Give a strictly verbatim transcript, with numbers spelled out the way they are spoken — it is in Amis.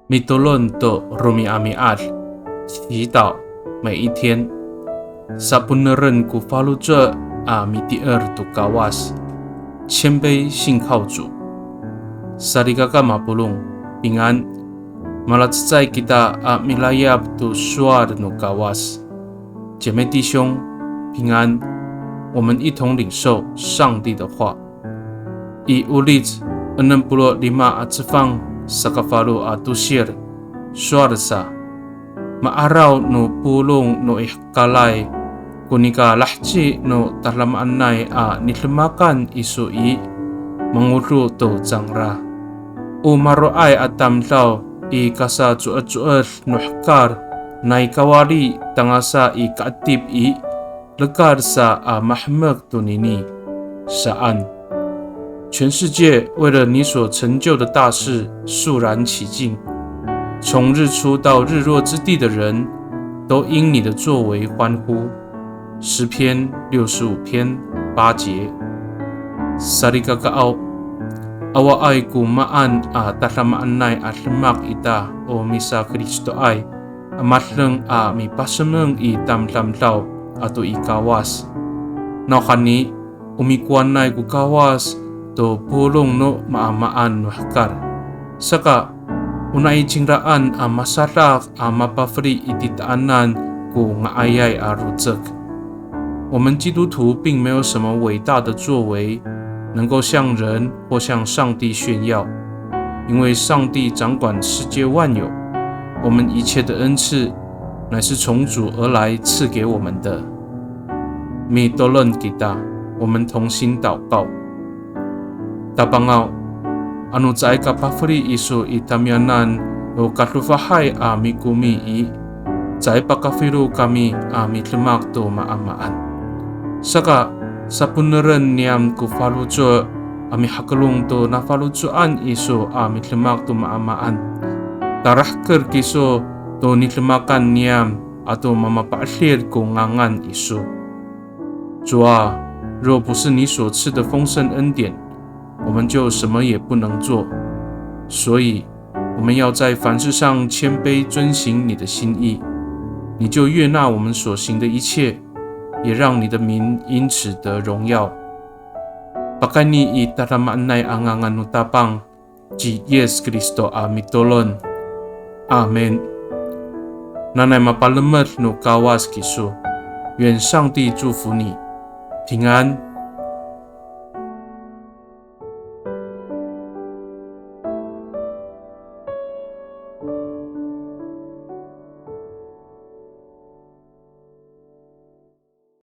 Mitolon to romi'ami'ad, 祈祷每一天。Saponeren ko faloco' a mitier to Kawas, 谦卑信靠主。Salikaka mapolong, 平安。Malacecay kita a milayap to sowal no Kawas. 姐妹弟兄，平安。我们一同领受上帝的话。I Olic enem polo' lima a cefang sakafalo a tosil, sowal sa, ma'araw no polong no i hekalay ko nika laheci no tadamaanay a nidemakan iso i, mangodo to cangra. O maro'ay a tamdaw i kasaco'eco'ed no hekal nai kawali tangasa i ka'etip i, lekal sa a mahemek tonini, saan. 全世界为了你所成就的大事肃然起敬，从日出到日落之地的人都因你的作为欢呼。诗篇六十五篇八节。Salikakaaw, awaay ko maan a tadamaanay a demak ita o misaKristoay a madeng a mipasemeng i tamdamdaw ato i Kawas. Nawhani, o mikowanay ko Kawas to polong no maamaan no hekal. Saka, o nai cingraan a masadak a mapafeli i titaanan ko nga'ayay a rocek. 我们基督徒并没有什么伟大的作为，能够向人或向上帝炫耀，因为上帝掌管世界万有，我们一切的恩赐乃是从主而来赐给我们的。Mitolon kita, 我们同心祷告。Tapangaw, ano caay ka pafeli iso i tamiyanan no kadofahay a mikomi i, caay pakafilo kami a midemak to maamaan. Saka, saponeren niyam ko faloco' a mihakelong to nafaloco'an iso a midemak to maamaan. Tarahker kiso to nidemakan niyam ato mamapa'edil ko ngangan iso. 主啊，若不是你所赐的丰盛恩典，我们就什么也不能做。所以，我们要在凡事上谦卑遵行你的心意，你就悦纳我们所行的一切，也让你的名因此得荣耀。Pakayni i tadamaanay a ngangan no Tapang, ci Yis Kristo a mitolon. Amin. Nanay mapalemed no Kawas kiso. 愿上帝祝福你，平安。